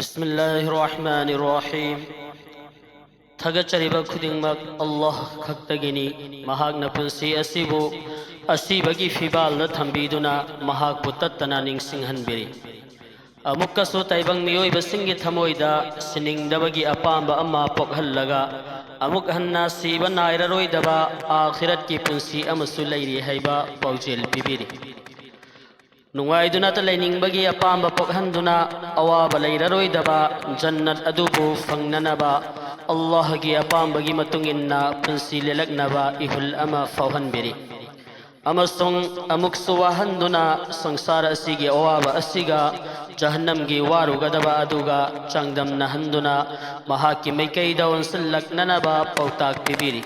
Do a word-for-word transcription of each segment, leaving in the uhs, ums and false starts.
ꯕꯤꯁꯃꯤꯜꯂꯥꯍꯤꯔ ꯔꯍꯃꯥꯅꯤꯔ ꯔꯍꯤꯝ꯫ ꯊꯥꯒꯠꯆꯔꯤꯕ ꯈꯨꯗꯤꯡꯃꯛ ꯑꯜꯂꯥꯍ ꯈꯛꯇꯒꯤꯅꯤ꯫ ꯃꯍꯥꯛꯅ ꯄꯨꯟꯁꯤ ꯑꯁꯤꯕꯨ ꯑꯁꯤꯕꯒꯤ ꯐꯤꯕꯥꯜꯗ ꯊꯝꯕꯤꯗꯨꯅ ꯃꯍꯥꯛꯄꯨ ꯇꯠꯇꯅ ꯅꯤꯡꯁꯤꯡꯍꯟꯕꯤꯔꯤ꯫ ꯑꯃꯨꯛꯀꯁꯨ ꯇꯥꯏꯕꯪ ꯃꯤꯑꯣꯏꯕꯁꯤꯡꯒꯤ ꯊꯃꯣꯏꯗ ꯁꯤꯅꯤꯡꯗꯕꯒꯤ ꯑꯄꯥꯝꯕ ꯑꯃ ꯄꯣꯛꯍꯜꯂꯒ, ꯑꯃꯨꯛ ꯍꯟꯅ ꯁꯤꯕ ꯅꯥꯏꯔꯔꯣꯏꯗꯕ ꯑꯥꯈꯤꯔꯠꯀꯤ ꯄꯨꯟꯁꯤ ꯑꯃꯁꯨ ꯂꯩꯔꯤ ꯍꯥꯏꯕ ꯄꯥꯎꯖꯦꯜ ꯄꯤꯕꯤꯔꯤ꯫ ꯅꯨꯡꯉꯥꯏꯗꯨꯅꯇ ꯂꯩꯅꯤꯡꯕꯒꯤ ꯑꯄꯥꯝꯕ ꯄꯣꯛꯍꯟꯗꯨꯅ, ꯑꯋꯥꯕ ꯂꯩꯔꯔꯣꯏꯗꯕ ꯖꯟꯅꯠ ꯑꯗꯨꯕꯨ ꯐꯪꯅꯅꯕ ꯑꯜꯂꯥꯍꯒꯤ ꯑꯄꯥꯝꯕꯒꯤ ꯃꯇꯨꯡ ꯏꯟꯅ ꯄꯨꯟꯁꯤ ꯂꯦꯜꯂꯛꯅꯕ ꯏꯍꯨꯜ ꯑꯃ ꯐꯥꯎꯍꯟꯕꯤꯔꯤ꯫ ꯑꯃꯁꯨꯡ ꯑꯃꯨꯛꯁꯨ ꯋꯥꯍꯟꯗꯨꯅ ꯁꯪꯁꯥꯔ ꯑꯁꯤꯒꯤ ꯑꯋꯥꯕ ꯑꯁꯤꯒ ꯖꯍꯟꯅꯝꯒꯤ ꯋꯥꯔꯨꯒꯗꯕ ꯑꯗꯨꯒ ꯆꯥꯡꯗꯝꯅꯍꯟꯗꯨꯅ ꯃꯍꯥꯛꯀꯤ ꯃꯥꯏꯀꯩꯗ ꯑꯣꯟꯁꯤꯜꯂꯛꯅꯅꯕ ꯄꯥꯎꯇꯥꯛ ꯄꯤꯕꯤꯔꯤ꯫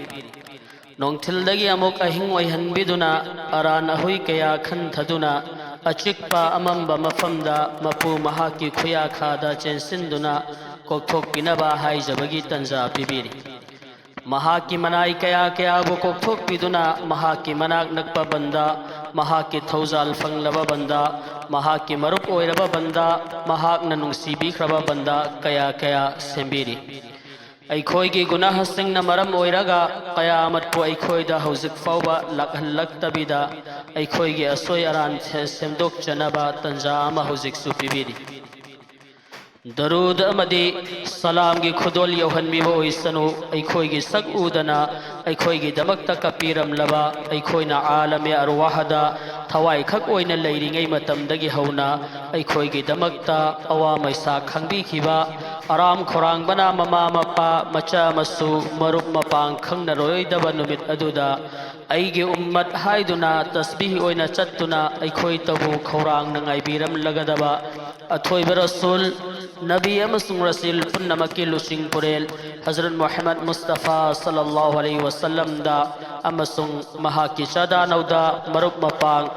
ꯅꯣꯡꯊꯤꯜꯗꯒꯤ ꯑꯃꯨꯛ ꯑꯍꯤꯡ ꯑꯣꯏꯍꯟꯕꯤꯗꯨꯅ, ꯑꯔꯥꯟ ꯑꯍꯨꯏ ꯀꯌꯥ ꯈꯟꯊꯗꯨꯅ, ꯑꯆꯤꯛꯄ ꯑꯃꯝꯕ ꯃꯐꯝꯗ ꯃꯄꯨ ꯃꯍꯥꯛꯀꯤ ꯈꯨꯌꯥꯈꯥꯗ ꯆꯦꯟꯁꯤꯟꯗꯨꯅ ꯀꯣꯛꯊꯣꯛꯄꯤꯅꯕ ꯍꯥꯏꯖꯕꯒꯤ ꯇꯟꯖꯥ ꯄꯤꯕꯤꯔꯤ꯫ ꯃꯍꯥꯛꯀꯤ ꯃꯅꯥꯏ ꯀꯌꯥ ꯀꯌꯥꯕꯨ ꯀꯣꯛꯊꯣꯛꯄꯤꯗꯨꯅ, ꯃꯍꯥꯛꯀꯤ ꯃꯅꯥꯛ ꯅꯛꯄ ꯕꯟꯗ, ꯃꯍꯥꯛꯀꯤ ꯊꯧꯖꯥꯜ ꯐꯪꯂꯕ ꯕꯟꯗ, ꯃꯍꯥꯛꯀꯤ ꯃꯔꯨꯞ ꯑꯣꯏꯔꯕ ꯕꯟꯗ, ꯃꯍꯥꯛꯅ ꯅꯨꯡꯁꯤꯕꯤꯈ꯭ꯔꯕ ꯕꯟꯗ ꯀꯌꯥ ꯀꯌꯥ ꯁꯦꯝꯕꯤꯔꯤ꯫ ꯑꯩꯈꯣꯏꯒꯤ ꯒꯨꯅꯥꯍꯁꯤꯡꯅ ꯃꯔꯝ ꯑꯣꯏꯔꯒ ꯀꯌꯥꯃꯠꯄꯨ ꯑꯩꯈꯣꯏꯗ ꯍꯧꯖꯤꯛ ꯐꯥꯎꯕ ꯂꯥꯛꯍꯜꯂꯛꯇꯕꯤꯗ, ꯑꯩꯈꯣꯏꯒꯤ ꯑꯁꯣꯏ ꯑꯔꯥꯟ ꯁꯦ-, ꯁꯦꯝꯗꯣꯛꯆꯅꯕ ꯇꯟꯖꯥ ꯑꯃ ꯍꯧꯖꯤꯛꯁꯨ ꯄꯤꯕꯤꯔꯤ꯫ ꯗꯔꯨꯗ ꯑꯃꯗꯤ ꯁꯂꯥꯝꯒꯤ ꯈꯨꯗꯣꯜ ꯌꯧꯍꯟꯕꯤꯕ ꯑꯣꯏꯁꯅꯨ꯫ ꯑꯩꯈꯣꯏꯒꯤ ꯁꯛ ꯎꯗꯅ ꯑꯩꯈꯣꯏꯒꯤꯗꯃꯛꯇ ꯀꯞꯄꯤꯔꯝꯂꯕ, ꯑꯩꯈꯣꯏꯅ ꯑꯥꯂꯝ-ꯏ-ꯑꯔꯋꯥꯍꯗ ꯊꯋꯥꯏꯈꯛ ꯑꯣꯏꯅ ꯂꯩꯔꯤꯉꯩ ꯃꯇꯝꯗꯒꯤ ꯍꯧꯅ ꯑꯩꯈꯣꯏꯒꯤꯗꯃꯛꯇ ꯑꯋꯥ ꯃꯩꯁꯥ ꯈꯪꯕꯤꯈꯤꯕ, ꯑꯔꯥꯝ ꯈꯧꯔꯥꯡꯕꯅ ꯃꯃꯥ ꯃꯄꯥ, ꯃꯆꯥ ꯃꯁꯨ, ꯃꯔꯨꯞ ꯃꯄꯥꯡ ꯈꯪꯅꯔꯣꯏꯗꯕ ꯅꯨꯃꯤꯠ ꯑꯗꯨꯗ ꯑꯩꯒꯤ ꯎꯝꯃꯠ ꯍꯥꯏꯗꯨꯅ ꯇꯁꯕꯤꯍ ꯑꯣꯏꯅ ꯆꯠꯇꯨꯅ ꯑꯩꯈꯣꯏꯇꯕꯨ ꯈꯧꯔꯥꯡꯅ ꯉꯥꯏꯕꯤꯔꯝꯂꯒꯗꯕ ꯑꯊꯣꯏꯕ ꯔꯁꯨꯜ, ꯅꯕꯤ ꯑꯃꯁꯨꯡ ꯔꯁꯨꯜ ꯄꯨꯝꯅꯃꯛꯀꯤ ꯂꯨꯆꯤꯡ ꯄꯨꯔꯦꯜ ꯍꯖꯔꯠ ꯃꯨꯍꯝꯃꯗ ꯃꯨꯁꯇꯐꯥ ꯁꯜꯂꯜꯂꯥꯍꯨ ꯑꯂꯩꯍꯤ ꯋꯁꯜꯂꯝꯗ ꯑꯃꯁꯨꯡ ꯃꯍꯥꯛꯀꯤ ꯆꯥꯗꯥ ꯅꯧꯗꯥ, ꯃꯔꯨꯞ ꯃꯄꯥꯡ,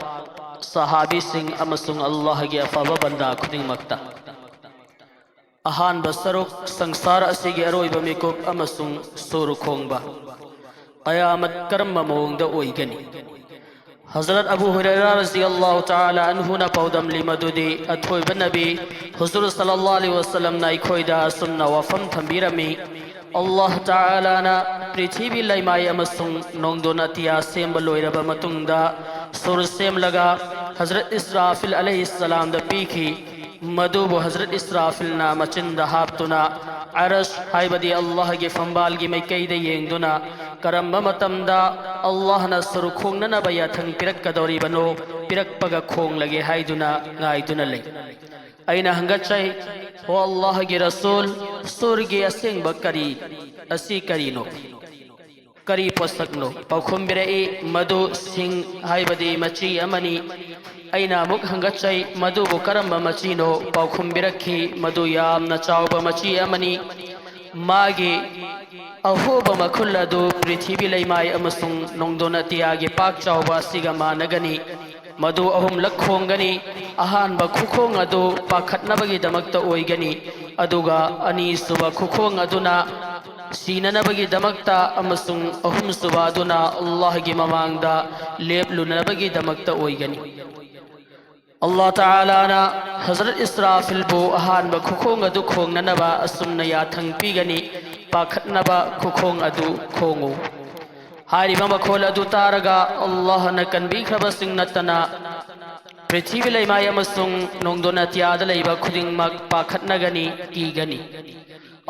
ꯁꯍꯥꯕꯤꯁꯤꯡ ꯑꯃꯁꯨꯡ ꯑꯜꯂꯥꯍꯒꯤ ꯑꯐꯕ ꯕꯟꯗꯥ ꯈꯨꯗꯤꯡꯃꯛꯇ꯫ ꯑꯍꯥꯟꯕ ꯁꯔꯨꯛ: ꯁꯪꯁꯥꯔ ꯑꯁꯤꯒꯤ ꯑꯔꯣꯏꯕ ꯃꯤꯀꯨꯞ ꯑꯃꯁꯨꯡ ꯁꯨꯔ ꯈꯣꯡꯕ꯫ ꯀꯌꯥꯃꯠ ꯀꯔꯝꯕ ꯃꯑꯣꯡꯗ ꯑꯣꯏꯒꯅꯤ? ꯍꯖꯔꯠ ꯑꯕꯨ ꯍꯨꯔꯩꯔꯥ ꯔꯖꯤꯌꯜꯂꯥꯍꯨ ꯇꯥꯂꯥ ꯑꯟꯍꯨꯅ ꯄꯥꯎꯗꯝꯂꯤ ꯃꯗꯨꯗꯤ, ꯑꯊꯣꯏꯕ ꯅꯕꯤ ꯍꯨꯖꯨꯔ ꯁꯜꯂꯜꯂꯥꯍꯨ ꯑꯂꯩꯍꯤ ꯋꯥꯁꯜꯂꯝꯅ ꯑꯩꯈꯣꯏꯗ ꯑꯁꯨꯝꯅ ꯋꯥꯐꯝ ꯊꯝꯕꯤꯔꯝꯃꯤ, ꯑꯜꯂꯥꯍ ꯇꯥꯂꯥꯅ ꯄ꯭ꯔꯤꯊꯤꯕꯤ ꯂꯩꯃꯥꯏ ꯑꯃꯁꯨꯡ ꯅꯣꯡꯗꯣꯟ ꯑꯇꯤꯌꯥ ꯁꯦꯝꯕ ꯂꯣꯏꯔꯕ ꯃꯇꯨꯡꯗ, ꯁꯨꯔ ꯁꯦꯝꯂꯒ ꯍꯖꯔꯠ ꯏꯁꯔꯥꯐꯤꯜ ꯑꯂꯩꯍꯤꯁꯁꯂꯥꯝꯗ ꯄꯤꯈꯤ꯫ ꯃꯗꯨꯕꯨ ꯍꯖꯔꯠ ꯏꯁꯔꯥꯐꯤꯜꯅ ꯃꯆꯤꯟꯗ ꯍꯥꯞꯇꯨꯅ, ꯑꯔꯁ ꯍꯥꯏꯕꯗꯤ ꯑꯜꯂꯥꯍꯒꯤ ꯐꯝꯕꯥꯜꯒꯤ ꯃꯥꯏꯀꯩꯗ ꯌꯦꯡꯗꯨꯅ, ꯀꯔꯝꯕ ꯃꯇꯝꯗ ꯑꯜꯂꯥꯍꯅ ꯁꯨꯔ ꯈꯣꯡꯅꯅꯕ ꯌꯥꯊꯪ ꯄꯤꯔꯛꯀꯗꯧꯔꯤꯕꯅꯣ, ꯄꯤꯔꯛꯄꯒ ꯈꯣꯡꯂꯒꯦ ꯍꯥꯏꯗꯨꯅ ꯉꯥꯏꯗꯨꯅ ꯂꯩ꯫ ꯑꯩꯅ ꯍꯪꯒꯠꯆꯩ, "ꯍꯣ ꯑꯜꯂꯥꯍꯒꯤ ꯔꯁꯨꯜ, ꯁꯨꯔꯒꯤ ꯑꯁꯦꯡꯕ ꯀꯔꯤ, ꯑꯁꯤ ꯀꯔꯤꯅꯣ? ꯀꯔꯤ ꯄꯣꯠꯁꯛꯅꯣ?" ꯄꯥꯎꯈꯨꯝ ꯄꯤꯔꯛꯏ, "ꯃꯗꯨ ꯁꯤꯡ ꯍꯥꯏꯕꯗꯤ ꯃꯆꯤ ꯑꯃꯅꯤ꯫" ꯑꯩꯅ ꯑꯃꯨꯛ ꯍꯪꯒꯠꯆꯩ, "ꯃꯗꯨꯕꯨ ꯀꯔꯝꯕ ꯃꯆꯤꯅꯣ?" ꯄꯥꯎꯈꯨꯝ ꯄꯤꯔꯛꯈꯤ, "ꯃꯗꯨ ꯌꯥꯝꯅ ꯆꯥꯎꯕ ꯃꯆꯤ ꯑꯃꯅꯤ꯫ ꯃꯥꯒꯤ ꯑꯍꯣꯕ ꯃꯈꯨꯜ ꯑꯗꯨ ꯄ꯭ꯔꯤꯊꯤꯕꯤ ꯂꯩꯃꯥꯏ ꯑꯃꯁꯨꯡ ꯅꯣꯡꯗꯣꯟ ꯑꯇꯤꯌꯥꯒꯤ ꯄꯥꯛ ꯆꯥꯎꯕ ꯑꯁꯤꯒ ꯃꯥꯟꯅꯒꯅꯤ꯫ ꯃꯗꯨ ꯑꯍꯨꯝꯂꯛ ꯈꯣꯡꯒꯅꯤ꯫ ꯑꯍꯥꯟꯕ ꯈꯨꯈꯣꯡ ꯑꯗꯨ ꯄꯥꯈꯠꯅꯕꯒꯤꯗꯃꯛꯇ ꯑꯣꯏꯒꯅꯤ, ꯑꯗꯨꯒ ꯑꯅꯤꯁꯨꯕ ꯈꯨꯈꯣꯡ ꯑꯗꯨꯅ ꯁꯤꯅꯅꯕꯒꯤꯗꯃꯛꯇ, ꯑꯃꯁꯨꯡ ꯑꯍꯨꯝꯁꯨꯕ ꯑꯗꯨꯅ ꯑꯜꯂꯥꯍꯒꯤ ꯃꯃꯥꯡꯗ ꯂꯦꯞꯂꯨꯅꯕꯒꯤꯗꯃꯛꯇ ꯑꯣꯏꯒꯅꯤ꯫" ꯑꯜꯂꯥꯍ ꯇꯥꯂꯥꯅ ꯍꯖꯔꯠ ꯏꯁꯔꯥꯐꯤꯜꯕꯨ ꯑꯍꯥꯟꯕ ꯈꯨꯈꯣꯡ ꯑꯗꯨ ꯈꯣꯡꯅꯅꯕ ꯑꯁꯨꯝꯅ ꯌꯥꯊꯪ ꯄꯤꯒꯅꯤ, "ꯄꯥꯈꯠꯅꯕ ꯈꯨꯈꯣꯡ ꯑꯗꯨ ꯈꯣꯡꯉꯨ꯫" ꯍꯥꯏꯔꯤꯕ ꯃꯈꯣꯜ ꯑꯗꯨ ꯇꯥꯔꯒ ꯑꯜꯂꯥꯍꯅ ꯀꯟꯕꯤꯈ꯭ꯔꯕꯁꯤꯡ ꯅꯠꯇꯅ ꯄ꯭ꯔꯤꯊꯤꯕꯤ ꯂꯩꯃꯥꯏ ꯑꯃꯁꯨꯡ ꯅꯣꯡꯗꯣꯟ ꯑꯇꯤꯌꯥꯗ ꯂꯩꯕ ꯈꯨꯗꯤꯡꯃꯛ ꯄꯥꯈꯠꯅꯒꯅꯤ, ꯀꯤꯒꯅꯤ꯫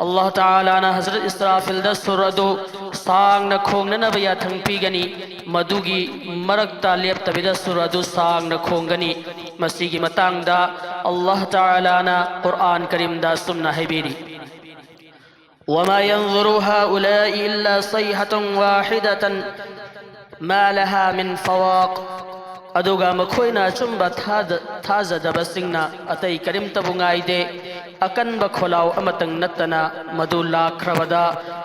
ꯑꯜꯂꯥꯍ ꯇꯥꯂꯥꯅ ꯍꯖꯔꯠ ꯏꯁꯔꯥꯐꯤꯜꯗ ꯁꯨꯔ ꯑꯗꯨ ꯁꯥꯡꯅ ꯈꯣꯡꯅꯅꯕ ꯌꯥꯊꯪ ꯄꯤꯒꯅꯤ꯫ ꯃꯗꯨꯒꯤ ꯃꯔꯛꯇ ꯂꯦꯞꯇꯕꯤꯗ ꯁꯨꯔ ꯑꯗꯨ ꯁꯥꯡꯅ ꯈꯣꯡꯒꯅꯤ꯫ ꯃꯁꯤꯒꯤ ꯃꯇꯥꯡꯗ ꯑꯜꯂꯥꯍ ꯇꯥꯂꯥꯅ ꯀꯨꯔꯑꯥꯟ ꯀꯔꯤꯝꯗ ꯑꯁꯨꯝꯅ ꯍꯥꯏꯕꯤꯔꯤ, "وما ينظر هؤلاء إلا صيحة واحدة ما لها من فواق." ꯑꯗꯨꯒ ꯃꯈꯣꯏꯅ ꯑꯆꯨꯝꯕ ꯊꯥꯖ-, ꯊꯥꯖꯗꯕꯁꯤꯡꯅ ꯑꯇꯩ ꯀꯔꯤꯝꯇꯕꯨ ꯉꯥꯏꯗꯦ, ꯑꯀꯟꯕ ꯈꯣꯜꯂꯥꯎ ꯑꯃꯇꯪ ꯅꯠꯇꯅ ꯃꯗꯨ ꯂꯥꯛꯈ꯭ꯔꯕꯗ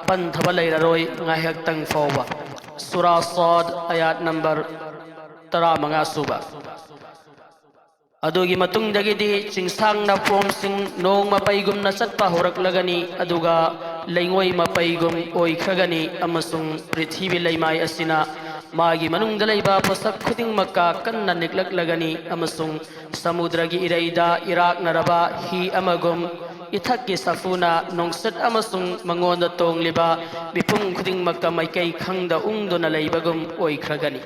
ꯄꯟꯊꯕ ꯂꯩꯔꯔꯣꯏ ꯉꯥꯏꯍꯥꯛꯇꯪ ꯐꯥꯎꯕ꯫ ꯁꯨꯔꯥ ꯁꯥꯗ, ꯑꯌꯥꯠ ꯅꯝꯕꯔ ꯇꯔꯥꯃꯉꯥ ꯁꯨꯕ꯫ ꯑꯗꯨꯒꯤ ꯃꯇꯨꯡꯗꯒꯤꯗꯤ ꯆꯤꯡꯁꯥꯡ ꯅꯥꯄꯣꯝꯁꯤꯡ ꯅꯣꯡ ꯃꯄꯩꯒꯨꯝꯅ ꯆꯠꯄ ꯍꯧꯔꯛꯂꯒꯅꯤ, ꯑꯗꯨꯒ ꯂꯩꯉꯣꯏ ꯃꯄꯩꯒꯨꯝ ꯑꯣꯏꯈ꯭ꯔꯒꯅꯤ, ꯑꯃꯁꯨꯡ ꯄ꯭ꯔꯤꯊꯤꯕꯤ ꯂꯩꯃꯥꯏ ꯑꯁꯤꯅ ꯃꯥꯒꯤ ꯃꯅꯨꯡꯗ ꯂꯩꯕ ꯄꯣꯠꯁꯛ ꯈꯨꯗꯤꯡꯃꯛꯀ ꯀꯟꯅ ꯅꯤꯛꯂꯛꯂꯒꯅꯤ ꯑꯃꯁꯨꯡ ꯁꯃꯨꯗ꯭ꯔꯒꯤ ꯏꯔꯩꯗ ꯏꯔꯥꯛꯅꯔꯕ ꯍꯤ ꯑꯃꯒꯨꯝ, ꯏꯊꯛꯀꯤ ꯁꯥꯐꯨꯅ ꯅꯨꯡꯁꯤꯠ ꯑꯃꯁꯨꯡ ꯃꯉꯣꯟꯗ ꯇꯣꯡꯂꯤꯕ ꯃꯤꯄꯨꯝ ꯈꯨꯗꯤꯡꯃꯛꯇ ꯃꯥꯏꯀꯩ ꯈꯪꯗ ꯎꯪꯗꯨꯅ ꯂꯩꯕꯒꯨꯝ ꯑꯣꯏꯈ꯭ꯔꯒꯅꯤ꯫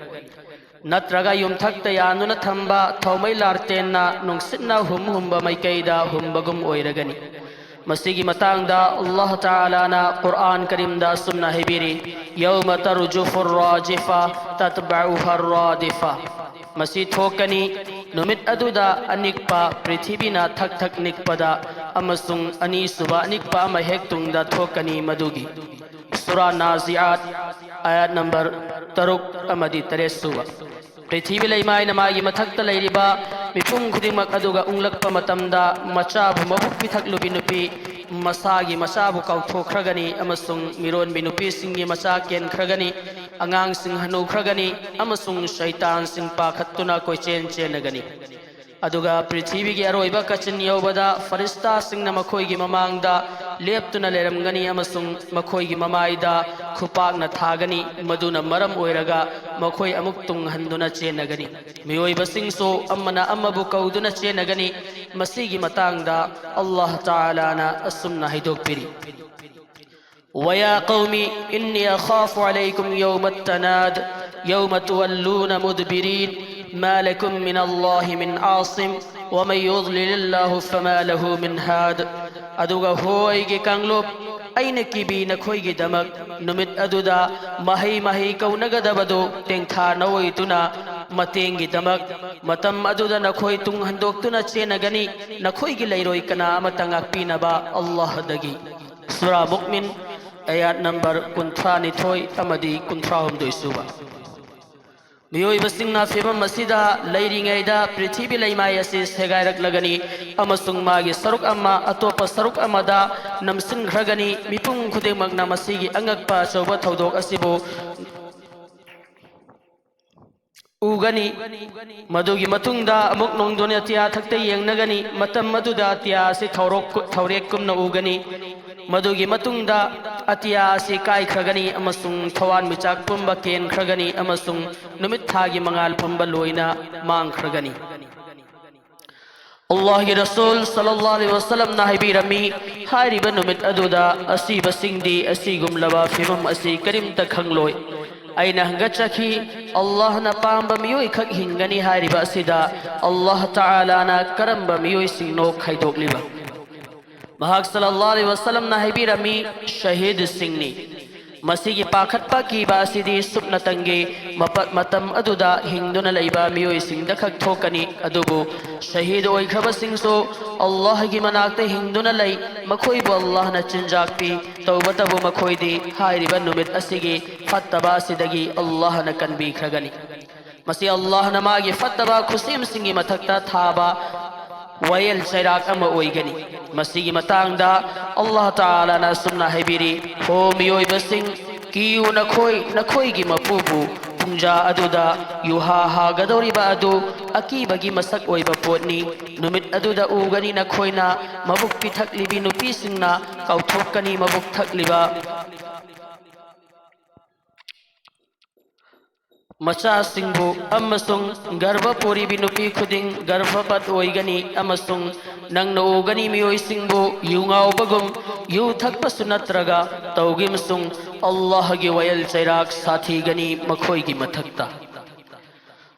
ꯅꯠꯇ꯭ꯔꯒ ꯌꯨꯝꯊꯛꯇ ꯌꯥꯟꯗꯨꯅ ꯊꯝꯕ ꯊꯥꯎꯃꯩ ꯂꯥꯔꯇꯦꯟꯅ ꯅꯨꯡꯁꯤꯠꯅ ꯍꯨꯝ ꯍꯨꯝꯕ ꯃꯥꯏꯀꯩꯗ ꯍꯨꯝꯕꯒꯨꯝ ꯑꯣꯏꯔꯒꯅꯤ꯫ ꯃꯁꯤꯒꯤ ꯃꯇꯥꯡꯗ ꯑꯜꯂꯥꯍ ꯇꯥꯂꯥꯅ ꯀꯨꯔꯑꯥꯟ ꯀꯔꯤꯝꯗ ꯑꯁꯨꯝꯅ ꯍꯥꯏꯕꯤꯔꯤ, "يوم ترجف الراجفة تتبعها الرادفة"꯫ ꯃꯁꯤ ꯊꯣꯛꯀꯅꯤ, ꯅꯨꯃꯤꯠ ꯑꯗꯨꯗ ꯑꯅꯤꯛꯄ ꯄ꯭ꯔꯤꯊꯤꯕꯤꯅ ꯊꯛ ꯊꯛ ꯅꯤꯛꯄꯗ ꯑꯃꯁꯨꯡ ꯑꯅꯤꯁꯨꯕ ꯑꯅꯤꯛꯄ ꯑꯃ ꯍꯦꯛ ꯇꯨꯡꯗ ꯊꯣꯛꯀꯅꯤ꯫ ꯃꯗꯨꯒꯤ ꯁꯨꯔꯥ ꯅꯥꯖꯤꯑꯥꯠ, ꯑꯥꯌꯥꯠ ꯅꯝꯕꯔ ꯇꯔꯨꯛ ꯑꯃꯗꯤ ꯇꯔꯦꯠ ꯁꯨꯕ꯫ ꯄ꯭ꯔꯤꯊꯤꯕꯤ ꯂꯩꯃꯥꯏꯅ ꯃꯥꯒꯤ ꯃꯊꯛꯇ ꯂꯩꯔꯤꯕ ꯃꯤꯄꯨꯝ ꯈꯨꯗꯤꯡꯃꯛ ꯑꯗꯨꯒ ꯎꯪꯂꯛꯄ ꯃꯇꯝꯗ, ꯃꯆꯥꯕꯨ ꯃꯕꯨꯛ ꯄꯤꯊꯛꯂꯨꯕꯤ ꯅꯨꯄꯤ ꯃꯁꯥꯒꯤ ꯃꯆꯥꯕꯨ ꯀꯥꯎꯊꯣꯛꯈ꯭ꯔꯒꯅꯤ ꯑꯃꯁꯨꯡ ꯃꯤꯔꯣꯟꯕꯤ ꯅꯨꯄꯤꯁꯤꯡꯒꯤ ꯃꯆꯥ ꯀꯦꯟꯈ꯭ꯔꯒꯅꯤ꯫ ꯑꯉꯥꯡꯁꯤꯡ ꯍꯟꯅꯨꯈ꯭ꯔꯒꯅꯤ ꯑꯃꯁꯨꯡ ꯁꯩꯇꯥꯟꯁꯤꯡ ꯄꯥꯈꯠꯇꯨꯅ ꯀꯣꯏꯆꯦꯟ ꯆꯦꯟꯅꯒꯅꯤ꯫ ꯑꯗꯨꯒ ꯄ꯭ꯔꯤꯊꯤꯕꯤꯒꯤ ꯑꯔꯣꯏꯕ ꯀꯥꯆꯤꯟ ꯌꯧꯕꯗ ꯐꯔꯤꯁꯇꯥꯁꯤꯡꯅ ꯃꯈꯣꯏꯒꯤ ꯃꯃꯥꯡꯗ ꯂꯦꯞꯇꯨꯅ ꯂꯩꯔꯝꯒꯅꯤ ꯑꯃꯁꯨꯡ ꯃꯈꯣꯏꯒꯤ ꯃꯃꯥꯏꯗ ꯈꯨꯄꯥꯛꯅ ꯊꯥꯒꯅꯤ꯫ ꯃꯗꯨꯅ ꯃꯔꯝ ꯑꯣꯏꯔꯒ ꯃꯈꯣꯏ ꯑꯃꯨꯛ ꯇꯨꯡ ꯍꯟꯗꯨꯅ ꯆꯦꯟꯅꯒꯅꯤ꯫ ꯃꯤꯑꯣꯏꯕꯁꯤꯡꯁꯨ ꯑꯃꯅ ꯑꯃꯕꯨ ꯀꯧꯗꯨꯅ ꯆꯦꯟꯅꯒꯅꯤ꯫ ꯃꯁꯤꯒꯤ ꯃꯇꯥꯡꯗ ꯑꯜꯂꯥꯍ ꯇꯥꯂꯥꯅ ꯑꯁꯨꯝꯅ ꯍꯥꯏꯗꯣꯛꯄꯤꯔꯤ, "ويا قوم إني أخاف عليكم يوم التناد يوم تولون مدبرين ما لكم من الله من عاصم ومن يضلل الله فما له من هاد". ꯑꯗꯨꯒ ꯍꯣꯏꯒꯤ ꯀꯥꯡꯂꯨꯞ, ꯑꯩꯅ ꯀꯤꯕꯤ ꯅꯈꯣꯏꯒꯤꯗꯃꯛ, ꯅꯨꯃꯤꯠ ꯑꯗꯨꯗ ꯃꯍꯩ ꯃꯍꯩ ꯀꯧꯅꯒꯗꯕꯗꯨ ꯇꯦꯡꯊꯥꯅ ꯑꯣꯏꯗꯨꯅ ꯃꯇꯦꯡꯒꯤꯗꯃꯛ, ꯃꯇꯝ ꯑꯗꯨꯗ ꯅꯈꯣꯏ ꯇꯨꯡ ꯍꯟꯗꯣꯛꯇꯨꯅ ꯆꯦꯟꯅꯒꯅꯤ, ꯅꯈꯣꯏꯒꯤ ꯂꯩꯔꯣꯏ ꯀꯅꯥ ꯑꯃꯠꯇ ꯉꯥꯛꯄꯤꯅꯕ ꯑꯜꯂꯥꯍꯗꯒꯤ꯫ ꯁꯨꯔꯥ ꯃꯨꯛꯃꯤꯟ, ꯑꯌꯥꯠ ꯅꯝꯕꯔ ꯀꯨꯟꯊ꯭ꯔꯥ ꯅꯤꯊꯣꯏ ꯑꯃꯗꯤ ꯀꯨꯟꯊ꯭ꯔꯥ ꯍꯨꯝꯗꯣꯏ ꯁꯨꯕ꯫ ꯃꯤꯑꯣꯏꯕꯁꯤꯡꯅ ꯐꯤꯕꯝ ꯑꯁꯤꯗ ꯂꯩꯔꯤꯉꯩꯗ ꯄ꯭ꯔꯤꯊꯤꯕꯤ ꯂꯩꯃꯥꯏ ꯑꯁꯤ ꯁꯦꯒꯥꯏꯔꯛꯂꯒꯅꯤ ꯑꯃꯁꯨꯡ ꯃꯥꯒꯤ ꯁꯔꯨꯛ ꯑꯃ ꯑꯇꯣꯞꯄ ꯁꯔꯨꯛ ꯑꯃꯗ ꯅꯝꯁꯤꯟꯈ꯭ꯔꯒꯅꯤ꯫ ꯃꯤꯄꯨꯝ ꯈꯨꯗꯤꯡꯃꯛꯅ ꯃꯁꯤꯒꯤ ꯑꯉꯛꯄ ꯑꯆꯧꯕ ꯊꯧꯗꯣꯛ ꯑꯁꯤꯕꯨ ꯎꯒꯅꯤ꯫ ꯃꯗꯨꯒꯤ ꯃꯇꯨꯡꯗ ꯑꯃꯨꯛ ꯅꯣꯡꯗꯣꯟ ꯑꯇꯤꯌꯥ ꯊꯛꯇ ꯌꯦꯡꯅꯒꯅꯤ꯫ ꯃꯇꯝ ꯑꯗꯨꯗ ꯑꯇꯤꯌꯥ ꯑꯁꯤ ꯊꯧꯔꯣꯛ-, ꯊꯧꯔꯦꯛꯀꯨꯝꯅ ꯎꯒꯅꯤ꯫ ꯃꯗꯨꯒꯤ ꯃꯇꯨꯡꯗ ꯑꯇꯤꯌꯥ ꯑꯁꯤ ꯀꯥꯏꯈ꯭ꯔꯒꯅꯤ ꯑꯃꯁꯨꯡ ꯊꯋꯥꯟꯃꯤꯆꯥꯛ ꯄꯨꯝꯕ ꯀꯦꯟꯈ꯭ꯔꯒꯅꯤ ꯑꯃꯁꯨꯡ ꯅꯨꯃꯤꯠ ꯊꯥꯒꯤ ꯃꯉꯥꯜ ꯄꯨꯝꯕ ꯂꯣꯏꯅ ꯃꯥꯡꯈ꯭ꯔꯒꯅꯤ꯫ ꯑꯜꯂꯥꯍꯒꯤ ꯔꯁꯨꯜ ꯁꯜꯂꯜꯂꯥꯍꯨ ꯑꯂꯩꯍꯤ ꯋꯁꯜꯂꯝꯅ ꯍꯥꯏꯕꯤꯔꯝꯃꯤ, ꯍꯥꯏꯔꯤꯕ ꯅꯨꯃꯤꯠ ꯑꯗꯨꯗ ꯑꯁꯤꯕꯁꯤꯡꯗꯤ ꯑꯁꯤꯒꯨꯝꯂꯕ ꯐꯤꯕꯝ ꯑꯁꯤ ꯀꯔꯤꯝꯇ ꯈꯪꯂꯣꯏ꯫ ꯑꯩꯅ ꯍꯪꯒꯠꯆꯈꯤ, ꯑꯜꯂꯥꯍꯅ ꯄꯥꯝꯕ ꯃꯤꯑꯣꯏ ꯈꯛ ꯍꯤꯡꯒꯅꯤ ꯍꯥꯏꯔꯤꯕ ꯑꯁꯤꯗ ꯑꯜꯂꯥꯍ ꯇꯥꯂꯥꯅ ꯀꯔꯝꯕ ꯃꯤꯑꯣꯏꯁꯤꯡꯅꯣ ꯈꯥꯏꯗꯣꯛꯂꯤꯕ? ꯃꯍꯥꯛ ꯁꯜꯂꯜꯂꯥꯍꯨ ꯑꯂꯩꯍꯤ ꯋꯁꯜꯂꯝꯅ ꯍꯥꯏꯕꯤꯔꯝꯃꯤ, ꯁꯍꯤꯗꯁꯤꯡꯅꯤ꯫ ꯃꯁꯤꯒꯤ ꯄꯥꯈꯠꯄ ꯀꯤꯕ ꯑꯁꯤꯗꯤ ꯁꯨꯞꯅꯇꯪꯒꯤ ꯃꯄ-, ꯃꯇꯝ ꯑꯗꯨꯗ ꯍꯤꯡꯗꯨꯅ ꯂꯩꯕ ꯃꯤꯑꯣꯏꯁꯤꯡꯗ ꯈꯛ ꯊꯣꯛꯀꯅꯤ꯫ ꯑꯗꯨꯕꯨ ꯁꯍꯤꯗ ꯑꯣꯏꯈ꯭ꯔꯕꯁꯤꯡꯁꯨ ꯑꯜꯂꯥꯍꯒꯤ ꯃꯅꯥꯛꯇ ꯍꯤꯡꯗꯨꯅ ꯂꯩ꯫ ꯃꯈꯣꯏꯕꯨ ꯑꯜꯂꯥꯍꯅ ꯆꯤꯟꯖꯥꯛ ꯄꯤ꯫ ꯇꯧꯕꯇꯕꯨ ꯃꯈꯣꯏꯗꯤ ꯍꯥꯏꯔꯤꯕ ꯅꯨꯃꯤꯠ ꯑꯁꯤꯒꯤ ꯐꯠꯇꯕ ꯑꯁꯤꯗꯒꯤ ꯑꯜꯂꯥꯍꯅ ꯀꯟꯕꯤꯈ꯭ꯔꯒꯅꯤ꯫ ꯃꯁꯤ ꯑꯜꯂꯥꯍꯅ ꯃꯥꯒꯤ ꯐꯠꯇꯕ ꯈꯨꯠꯁꯦꯝꯁꯤꯡꯒꯤ ꯃꯊꯛꯇ ꯊꯥꯕ ꯋꯥꯌꯦꯜ ꯆꯩꯔꯥꯛ ꯑꯃ ꯑꯣꯏꯒꯅꯤ꯫ ꯃꯁꯤꯒꯤ ꯃꯇꯥꯡꯗ ꯑꯜꯂꯥꯍ ꯇꯥꯂꯥꯅ ꯑꯁꯨꯝꯅ ꯍꯥꯏꯕꯤꯔꯤ, ꯍꯣ ꯃꯤꯑꯣꯏꯕꯁꯤꯡ, ꯀꯤꯌꯨ ꯅꯈꯣꯏ, ꯅꯈꯣꯏꯒꯤ ꯃꯄꯨꯕꯨ꯫ ꯄꯨꯡꯖꯥ ꯑꯗꯨꯗ ꯌꯨꯍꯥ ꯍꯥꯒꯗꯧꯔꯤꯕ ꯑꯗꯨ ꯑꯀꯤꯕꯒꯤ ꯃꯁꯛ ꯑꯣꯏꯕ ꯄꯣꯠꯅꯤ꯫ ꯅꯨꯃꯤꯠ ꯑꯗꯨꯗ ꯎꯒꯅꯤ ꯅꯈꯣꯏꯅ ꯃꯕꯨꯛ ꯄꯤꯊꯛꯂꯤꯕꯤ ꯅꯨꯄꯤꯁꯤꯡꯅ ꯀꯥꯎꯊꯣꯛꯀꯅꯤ ꯃꯕꯨꯛ ꯊꯛꯂꯤꯕ ꯃꯆꯥꯁꯤꯡꯕꯨ, ꯑꯃꯁꯨꯡ ꯒꯔꯚ ꯄꯣꯔꯤꯕꯤ ꯅꯨꯄꯤ ꯈꯨꯗꯤꯡ ꯒꯔꯚꯄꯠ ꯑꯣꯏꯒꯅꯤ, ꯑꯃꯁꯨꯡ ꯅꯪꯅ ꯎꯒꯅꯤ ꯃꯤꯑꯣꯏꯁꯤꯡꯕꯨ ꯌꯨ ꯉꯥꯎꯕꯒꯨꯝ, ꯌꯨ ꯊꯛꯄꯁꯨ ꯅꯠꯇ꯭ꯔꯒ ꯇꯧꯒꯤꯃꯁꯨꯡ ꯑꯜꯂꯥꯍꯒꯤ ꯋꯥꯌꯦꯜ ꯆꯩꯔꯥꯛ ꯁꯥꯊꯤꯒꯅꯤ ꯃꯈꯣꯏꯒꯤ ꯃꯊꯛꯇ꯫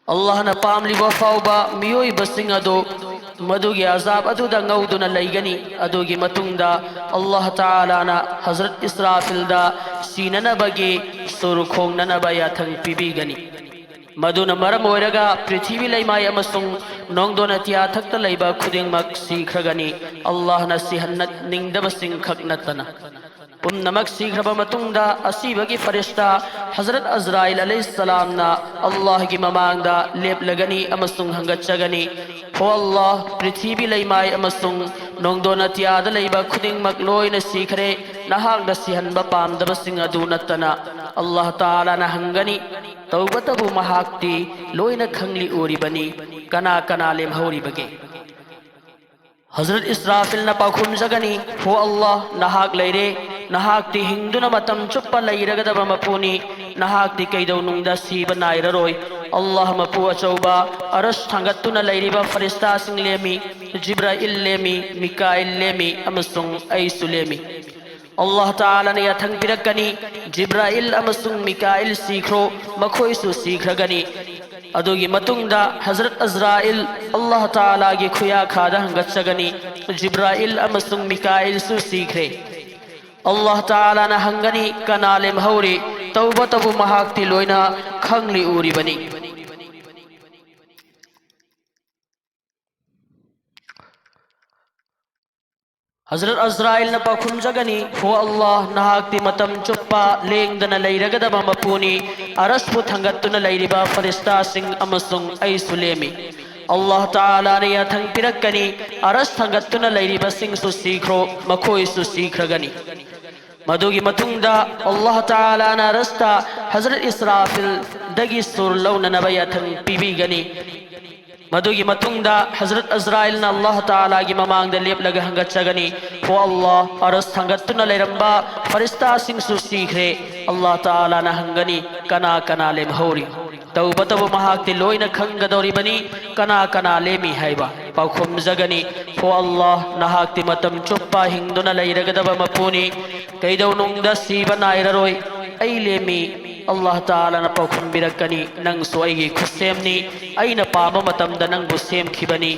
ꯑꯜꯂꯥꯍꯅ ꯄꯥꯝꯂꯤꯕ ꯐꯥꯎꯕ ꯃꯤꯑꯣꯏꯕꯁꯤꯡ ꯑꯗꯨ ꯃꯗꯨꯒꯤ ꯑꯖꯥꯕ ꯑꯗꯨꯗ ꯉꯧꯗꯨꯅ ꯂꯩꯒꯅꯤ꯫ ꯑꯗꯨꯒꯤ ꯃꯇꯨꯡꯗ ꯑꯜꯂꯥꯍ ꯇꯥꯂꯥꯅ ꯍꯖꯔꯠ ꯏꯁꯔꯥꯐꯤꯜꯗ ꯁꯤꯅꯅꯕꯒꯤ ꯁꯨꯔ ꯈꯣꯡꯅꯅꯕ ꯌꯥꯊꯪ ꯄꯤꯕꯤꯒꯅꯤ꯫ ꯃꯗꯨꯅ ꯃꯔꯝ ꯑꯣꯏꯔꯒ ꯄ꯭ꯔꯤꯊꯤꯕꯤ ꯂꯩꯃꯥꯏ ꯑꯃꯁꯨꯡ ꯅꯣꯡꯗꯣꯟ ꯑꯇꯤꯌꯥ ꯊꯛꯇ ꯂꯩꯕ ꯈꯨꯗꯤꯡꯃꯛ ꯁꯤꯈ꯭ꯔꯒꯅꯤ, ꯑꯜꯂꯥꯍꯅ ꯁꯤꯍꯟꯅꯤꯡꯗꯕꯁꯤꯡ ꯈꯛ ꯅꯠꯇꯅ꯫ ꯄꯨꯝꯅꯃꯛ ꯁꯤꯈ꯭ꯔꯕ ꯃꯇꯨꯡꯗ, ꯑꯁꯤꯕꯒꯤ ꯐꯔꯤꯁꯇꯥ ꯍꯖꯔꯠ ꯑꯖꯔꯥꯏꯜ ꯑꯂꯩꯍꯤꯁꯁꯂꯥꯝꯅ ꯑꯜꯂꯥꯍꯒꯤ ꯃꯃꯥꯡꯗ ꯂꯦꯞꯂꯒꯅꯤ ꯑꯃꯁꯨꯡ ꯍꯪꯒꯠꯆꯒꯅꯤ, "ꯍꯣ ꯑꯜꯂꯥꯍ, ꯄ꯭ꯔꯤꯊꯤꯕꯤ ꯂꯩꯃꯥꯏ ꯑꯃꯁꯨꯡ ꯅꯣꯡꯗꯣꯟ ꯑꯇꯤꯌꯥꯗ ꯂꯩꯕ ꯈꯨꯗꯤꯡꯃꯛ ꯂꯣꯏꯅ ꯁꯤꯈ꯭ꯔꯦ, ꯅꯍꯥꯛꯅ ꯁꯤꯍꯟꯕ ꯄꯥꯝꯗꯕꯁꯤꯡ ꯑꯗꯨ ꯅꯠꯇꯅ꯫" ꯑꯜꯂꯥꯍ ꯇꯥꯂꯥꯅ ꯍꯪꯒꯅꯤ, "ꯇꯧꯕꯇꯕꯨ ꯃꯍꯥꯛꯇꯤ ꯂꯣꯏꯅ ꯈꯪꯂꯤ ꯎꯔꯤꯕꯅꯤ, ꯀꯅꯥ ꯀꯅꯥ ꯂꯦꯝꯍꯧꯔꯤꯕꯒꯦ?" ꯍꯖꯔꯠ ꯏꯁꯔꯥꯐꯤꯜꯅ ꯄꯥꯎꯈꯨꯝꯖꯒꯅꯤ, "ꯍꯣ ꯑꯜꯂꯥꯍ, ꯅꯍꯥꯛ ꯂꯩꯔꯦ꯫ ꯅꯍꯥꯛꯇꯤ ꯍꯤꯡꯗꯨꯅ ꯃꯇꯝ ꯆꯨꯞꯄ ꯂꯩꯔꯒꯗꯕ ꯃꯄꯨꯅꯤ꯫ ꯅꯍꯥꯛꯇꯤ ꯀꯩꯗꯧꯅꯨꯡꯗ ꯁꯤꯕ ꯅꯥꯏꯔꯔꯣꯏ꯫" ꯑꯜꯂꯥꯍ ꯃꯄꯨ ꯑꯆꯧꯕ, ꯑꯔꯁ ꯊꯥꯡꯒꯠꯇꯨꯅ ꯂꯩꯔꯤꯕ ꯐꯔꯤꯁꯇꯥꯁꯤꯡ ꯂꯦꯝꯃꯤ, ꯖꯤꯕ꯭ꯔꯥꯏꯜ ꯂꯦꯝꯃꯤ, ꯃꯤꯀꯥꯏꯜ ꯂꯦꯝꯃꯤ, ꯑꯃꯁꯨꯡ ꯑꯩꯁꯨ ꯂꯦꯝꯃꯤ꯫ ꯑꯜꯂꯥꯍ ꯇꯥꯂꯥꯅ ꯌꯥꯊꯪ ꯄꯤꯔꯛꯀꯅꯤ, "ꯖꯤꯕ꯭ꯔꯥꯏꯜ ꯑꯃꯁꯨꯡ ꯃꯤꯀꯥꯏꯜ ꯁꯤꯈ꯭ꯔꯣ, ꯃꯈꯣꯏꯁꯨ ꯁꯤꯈ꯭ꯔꯒꯅꯤ꯫" ꯑꯗꯨꯒꯤ ꯃꯇꯨꯡꯗ ꯍꯖꯔꯠ ꯑꯖꯔꯥꯏꯜ ꯑꯜꯂꯥꯍ ꯇꯥꯂꯥꯒꯤ ꯈꯨꯌꯥꯈꯥꯗ ꯍꯪꯒꯠꯆꯒꯅꯤ, "ꯖꯤꯕ꯭ꯔꯥꯏꯜ ꯑꯃꯁꯨꯡ ꯃꯤꯀꯥꯏꯜꯁꯨ ꯁꯤꯈ꯭ꯔꯦ꯫" ꯑꯜꯂꯥꯍ ꯇꯥꯂꯥꯅ ꯍꯪꯒꯅꯤ, "ꯀꯅꯥ ꯂꯦꯝꯍꯧꯔꯤ?" ꯇꯧꯕꯇꯕꯨ ꯃꯍꯥꯛꯇꯤ ꯂꯣꯏꯅ ꯈꯪꯂꯤ ꯎꯔꯤꯕꯅꯤ꯫ ꯍꯖꯔꯠ ꯑꯖꯔꯥꯏꯜꯅ ꯄꯥꯎꯈꯨꯝꯖꯒꯅꯤ, "ꯍꯣ ꯑꯜꯂꯥꯍ, ꯅꯍꯥꯛꯇꯤ ꯃꯇꯝ ꯆꯨꯞꯄ ꯂꯦꯡꯗꯅ ꯂꯩꯔꯒꯗꯕ ꯃꯄꯨꯅꯤ꯫ ꯑꯔꯁꯄꯨ ꯊꯥꯡꯒꯠꯇꯨꯅ ꯂꯩꯔꯤꯕ ꯐꯔꯤꯁꯇꯥꯁꯤꯡ ꯑꯃꯁꯨꯡ ꯑꯩꯁꯨ ꯂꯦꯝꯃꯤ꯫" ꯑꯜꯂꯥꯍ ꯇꯥꯂꯥꯅ ꯌꯥꯊꯪ ꯄꯤꯔꯛꯀꯅꯤ, "ꯑꯔꯁ ꯊꯥꯡꯒꯠꯇꯨꯅ ꯂꯩꯔꯤꯕꯁꯤꯡꯁꯨ ꯁꯤꯈ꯭ꯔꯣ, ꯃꯈꯣꯏꯁꯨ ꯁꯤꯈ꯭ꯔꯒꯅꯤ꯫" ꯃꯗꯨꯒꯤ ꯃꯇꯨꯡꯗ ꯑꯜꯂꯥꯍ ꯇꯥꯂꯥꯅ ꯑꯔꯁꯇ ꯍꯖꯔꯠ ꯏꯁꯔꯥꯐꯤꯜꯗꯒꯤ ꯁꯨꯔ ꯂꯧꯅꯅꯕ ꯌꯥꯊꯪ ꯄꯤꯕꯤꯒꯅꯤ꯫ ꯃꯗꯨꯒꯤ ꯃꯇꯨꯡꯗ ꯍꯖꯔꯠ ꯑꯖꯔꯥꯏꯜꯅ ꯑꯜꯂꯥꯍ ꯇꯥꯂꯥꯒꯤ ꯃꯃꯥꯡꯗ ꯂꯦꯞꯂꯒ ꯍꯪꯒꯠꯆꯒꯅꯤ, "ꯍꯣ ꯑꯜꯂꯥꯍ, ꯑꯔꯁ ꯊꯥꯡꯒꯠꯇꯨꯅ ꯂꯩꯔꯝꯕ ꯐꯔꯤꯁꯇꯥꯁꯤꯡꯁꯨ ꯁꯤꯈ꯭ꯔꯦ꯫" ꯑꯜꯂꯥꯍ ꯇꯥꯂꯥꯅ ꯍꯪꯒꯅꯤ, "ꯀꯅꯥ ꯀꯅꯥ ꯂꯦꯝꯍꯧꯔꯤ?" ꯇꯧꯕꯇꯕꯨ ꯃꯍꯥꯛꯇꯤ ꯂꯣꯏꯅ ꯈꯪꯒꯗꯧꯔꯤꯕꯅꯤ, ꯀꯅꯥ ꯀꯅꯥ ꯂꯦꯝꯃꯤ ꯍꯥꯏꯕ꯫ ꯄꯥꯎꯈꯨꯝꯖꯒꯅꯤ, "ꯍꯣ ꯑꯜꯂꯥꯍ, ꯅꯍꯥꯛꯇꯤ ꯃꯇꯝ ꯆꯨꯞꯄ ꯍꯤꯡꯗꯨꯅ ꯂꯩꯔꯒꯗꯕ ꯃꯄꯨꯅꯤ, ꯀꯩꯗꯧꯅꯨꯡꯗ ꯁꯤꯕ ꯅꯥꯏꯔꯔꯣꯏ꯫ ꯑꯩ ꯂꯦꯝꯃꯤ꯫" ꯑꯜꯂꯥꯍ ꯇꯥꯂꯥꯅ ꯄꯥꯎꯈꯨꯝꯕꯤꯔꯛꯀꯅꯤ, "ꯅꯪꯁꯨ ꯑꯩꯒꯤ ꯈꯨꯠꯁꯦꯝꯅꯤ, ꯑꯩꯅ ꯄꯥꯝꯕ ꯃꯇꯝꯗ ꯅꯪꯕꯨ ꯁꯦꯝꯈꯤꯕꯅꯤ,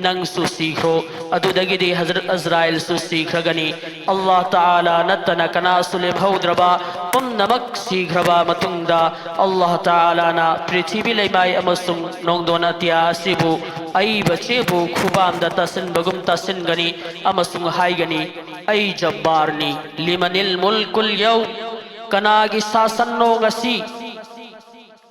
ꯅꯪꯁꯨ ꯁꯤꯈ꯭ꯔꯣ꯫" ꯑꯗꯨꯗꯒꯤꯗꯤ ꯍꯖꯔꯠ ꯑꯖꯔꯥꯏꯜꯁꯨ ꯁꯤꯈ꯭ꯔꯒꯅꯤ꯫ ꯑꯜꯂꯥꯍ ꯇꯥꯂꯥ ꯅꯠꯇꯅ ꯀꯅꯥꯁꯨ ꯂꯦꯝꯍꯧꯗ꯭ꯔꯕ, ꯄꯨꯝꯅꯃꯛ ꯁꯤꯈ꯭ꯔꯕ ꯃꯇꯨꯡꯗ, ꯑꯜꯂꯥꯍ ꯇꯥꯂꯥꯅ ꯄ꯭ꯔꯤꯊꯤꯕꯤ ꯂꯩꯃꯥꯏ ꯑꯃꯁꯨꯡ ꯅꯣꯡꯗꯣꯟ ꯑꯇꯤꯌꯥ ꯑꯁꯤꯕꯨ ꯑꯏꯕ ꯆꯦꯕꯨ ꯈꯨꯕꯥꯝꯗ ꯇꯥꯁꯤꯟꯕꯒꯨꯝ ꯇꯥꯁꯤꯟꯒꯅꯤ ꯑꯃꯁꯨꯡ ꯍꯥꯏꯒꯅꯤ, "ꯑꯩ ꯖꯕ꯭ꯕꯥꯔꯅꯤ꯫ ꯂꯤꯃꯅꯤꯜ ꯃꯨꯜꯀꯨꯜ ꯌꯧꯝ?" ꯀꯅꯥꯒꯤ ꯁꯥꯁꯟꯅꯣ ꯉꯁꯤ?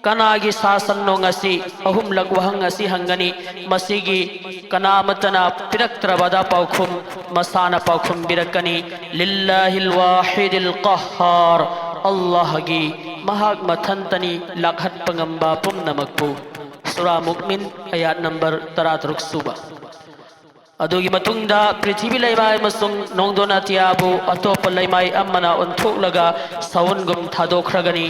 ꯀꯅꯥꯒꯤ ꯁꯥꯁꯟꯅꯣ ꯉꯁꯤ? ꯑꯍꯨꯝꯂꯛ ꯋꯥꯍꯪ ꯑꯁꯤ ꯍꯪꯒꯅꯤ꯫ ꯃꯁꯤꯒꯤ ꯀꯅꯥ ꯑꯃꯠꯇꯅ ꯄꯤꯔꯛꯇ꯭ꯔꯕꯗ ꯄꯥꯎꯈꯨꯝ ꯃꯁꯥꯅ ꯄꯥꯎꯈꯨꯝꯕꯤꯔꯛꯀꯅꯤ, "ꯂꯤꯜꯂꯥꯍꯤꯜ ꯋꯥꯍꯤꯗꯤꯜ ꯀꯍꯥꯔ꯫" ꯑꯜꯂꯥꯍꯒꯤ, ꯃꯍꯥꯛ ꯃꯊꯟꯇꯅꯤ ꯂꯥꯛꯍꯠꯄ ꯉꯝꯕ ꯄꯨꯝꯅꯃꯛꯄꯨ꯫ ꯁꯨꯔꯥ ꯃꯨꯛꯃꯤꯟ, ꯑꯌꯥꯠ ꯅꯝꯕꯔ ꯇꯔꯥꯇꯔꯨꯛ ꯁꯨꯕ꯫ ꯑꯗꯨꯒꯤ ꯃꯇꯨꯡꯗ ꯄ꯭ꯔꯤꯊꯤꯕꯤ ꯂꯩꯃꯥꯏ ꯑꯃꯁꯨꯡ ꯅꯣꯡꯗꯣꯟ ꯑꯇꯤꯌꯥꯕꯨ ꯑꯇꯣꯞꯄ ꯂꯩꯃꯥꯏ ꯑꯃꯅ ꯑꯣꯟꯊꯣꯛꯂꯒ ꯁꯥꯎꯟꯒꯨꯝ ꯊꯥꯗꯣꯛꯈ꯭ꯔꯒꯅꯤ꯫